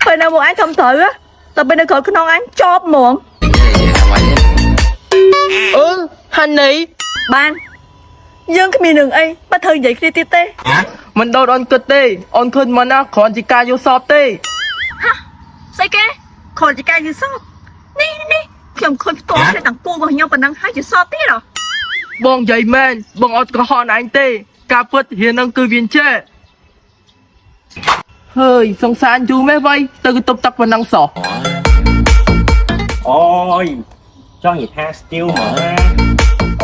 ពេលនៅមកអញធំត្រូវហ៎តែពេលនៅក្រោយខ្នងអញជាប់ហ្មង អឺហានី បានយើងគ្មានរឿងអីបើត្រូវនិយាយគ្នាទៀតទេ មិនដូតអូនគិតទេអូនឃើញមិនណាគ្រាន់ជាការយល់សពទេ ស្អីគេគ្រាន់ជាការយល់សពនេះនេះខ្ញុំឃើញផ្ទាល់គ្នាទាំងគូរបស់ខ្ញុំប៉ុណ្ណឹងហើយយល់សពទៀតហ៎ បងនិយាយមែនបងអត់កុហកឯងទេ ការពិតរៀននឹងគឺវាអញ្ចេះហើយសង្សារយូរម៉េះវៃទៅកន្ទប់ទឹកប៉ុណ្ណឹងសោះ អូយចង់និយាយថា steal ហ្មងណា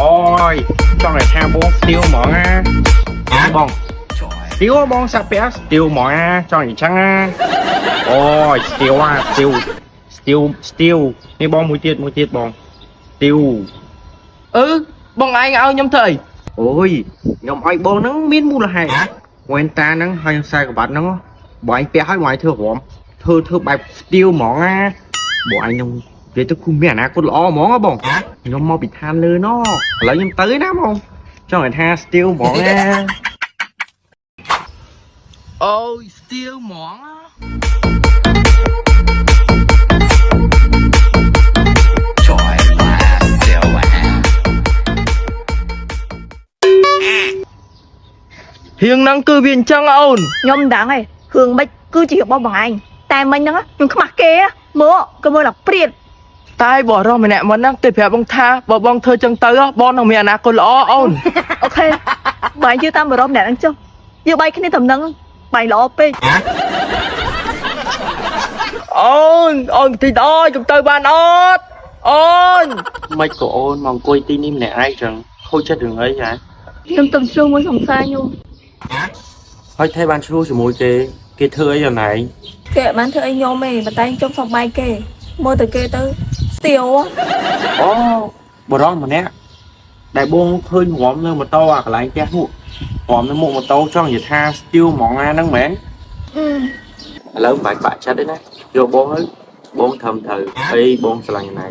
អូយចង់និយាយថាបង steal ហ្មងណាបង steal បងសាក់ពាក់ steal ហ្មងណាចង់និយាយចឹងណាអូយ steal អា steal steal steal នេះបងមួយទៀតមួយទៀតបង steal អឺបងឯងឲ្យខ្ញុំធ្វើអី អូយខ្ញុំឲ្យបងហ្នឹងមានមូលហេតុវ៉ែនតាហ្នឹងហើយខ្សែក្បាត់ហ្នឹងបងឯងពាក់ឲ្យបងឯងធ្វើរំធ្វើធ្វើបែប steal ហ្មងណាបងឯងខ្ញុំនិយាយទៅគឺមានអនាគតល្អហ្មងហ៎បងខ្ញុំមកពីឋានលើណឥឡូវខ្ញុំទៅណាបងចង់ឲ្យថា steal ហ្មងណា អូយ steal ហ្មង រៀងហ្នឹងគឺវាអញ្ចឹងអូន ខ្ញុំមិនដឹងទេរឿងមិនគឺជារបស់បងឯងតែមិញហ្នឹងខ្ញុំខ្មាស់គេណាមើលក៏មើលដល់ព្រាត តែបរោះម្នាក់មុនហ្នឹងគេប្រាប់បងថាបើបងធ្វើចឹងទៅបងនឹងមានអនាគតល្អអូន អូខេបើឯងជឿតាមបរមអ្នកហ្នឹងចុះយើងបែកគ្នាតំណឹងបែកល្អពេក អូនអូនតិចអើយកុំទៅបានអត់អូន មិនក៏អូនមកអង្គុយទីនេះម្នាក់ឯងចឹងខូចចិត្តរឿងអីហ៎ ខ្ញុំទំឆ្លុះមួយសង្សារខ្ញុំ ហើយថៃបានឆ្លោះជាមួយគេគេធ្វើអីយ៉ាងណែង គេអត់បានធ្វើអីខ្ញុំទេប៉ុន្តែខ្ញុំចង់សប្បាយគេមើលទៅគេទៅស្ទាវហ៎ អូបរោះម្នាក់ដែលបងឃើញរំនៅម៉ូតូអាកន្លែងផ្ទះនោះរំនៅមុខម៉ូតូចង់និយាយថា steal ហ្មងណាហ្នឹងមែន អឺ ឥឡូវមិនបាច់បាក់ចិត្តទេណាយកបងទៅបងធ្វើត្រូវអីបងស្រឡាញ់ណែ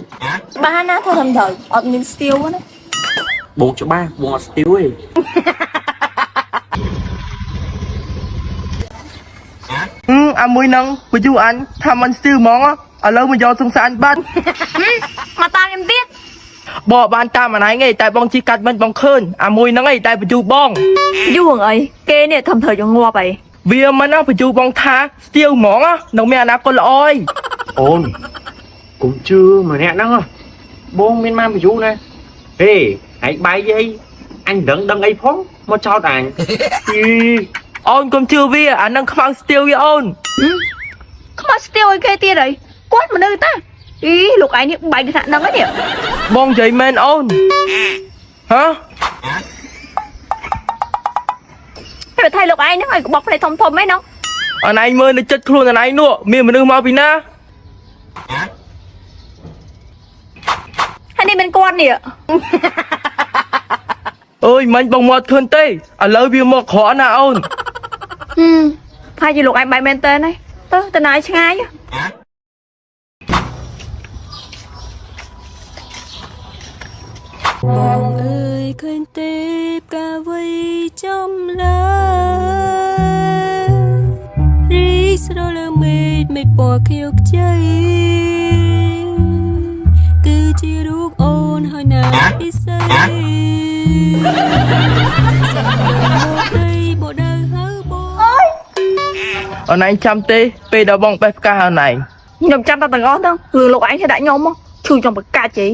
បានណាធ្វើធ្វើត្រូវអត់មានស្ទាវណា បងច្បាស់បងអត់ steal ទេ ហឹមអាមួយហ្នឹងពយុអញថាมันស្ទីលហ្មងឥឡូវមកយកសង្សារអញបាត់ មកតាមខ្ញុំទៀត បងអត់បានតាមអណឯងទេតែបងជីកាត់មិនបងឃើញអាមួយហ្នឹងឯងតែពយុបង យូរអីគេនេះធ្វើត្រូវចងងាប់អី វាមិនណាពយុបងថាស្ទីលហ្មងនឹងមានអនាគតល្អអី អូនកុំជឿម្នាក់ហ្នឹងហ៎បងមានបានបញ្យូណាហេឯងបាយអីអញមិនដឹងដឹងអីផងមកចោតអញអី អូនកុំជឿវាអាហ្នឹងខ្មៅស្ទីលវាអូន ខ្មាស់ស្ទាវអីគេទៀតអីគាត់មនុស្សតាអីលោកឯងនេះបែកថ្នាក់ហ្នឹងឯនេះ បងនិយាយមែនអូនហ៎ ហើយបើថៃលោកឯងហ្នឹងឲ្យក្បោះភ្នែកធំធំឯហ្នឹង អនឯងមើលនៅចិត្តខ្លួនអនឯងនោះមានមនុស្សមកពីណា ហើយនេះមិនគាត់នេះ អើយមិញបងមកឃើញទេឥឡូវវាមកក្រក់ណាអូន ហឹមថាជាលោកឯងបែកមែនតើណាទៅទៅណាឲ្យឆ្ងាយ បងអើយឃើញទេផ្កាវ័យចំឡើយរីកស្រលើមេឃមេឃពណ៌ខៀវខ្ចីគឺជារូបអូនហើយណាពិសីសំដងមកដីបដៅហៅបង អនឯងចាំទេពេលដល់បងបេះផ្កាអនឯង ខ្ញុំចាំតែទាំងអស់ហ្នឹងរឿងលោកឯងគេដាក់ខ្ញុំមកឈឺចង់ប្រកាច់ហី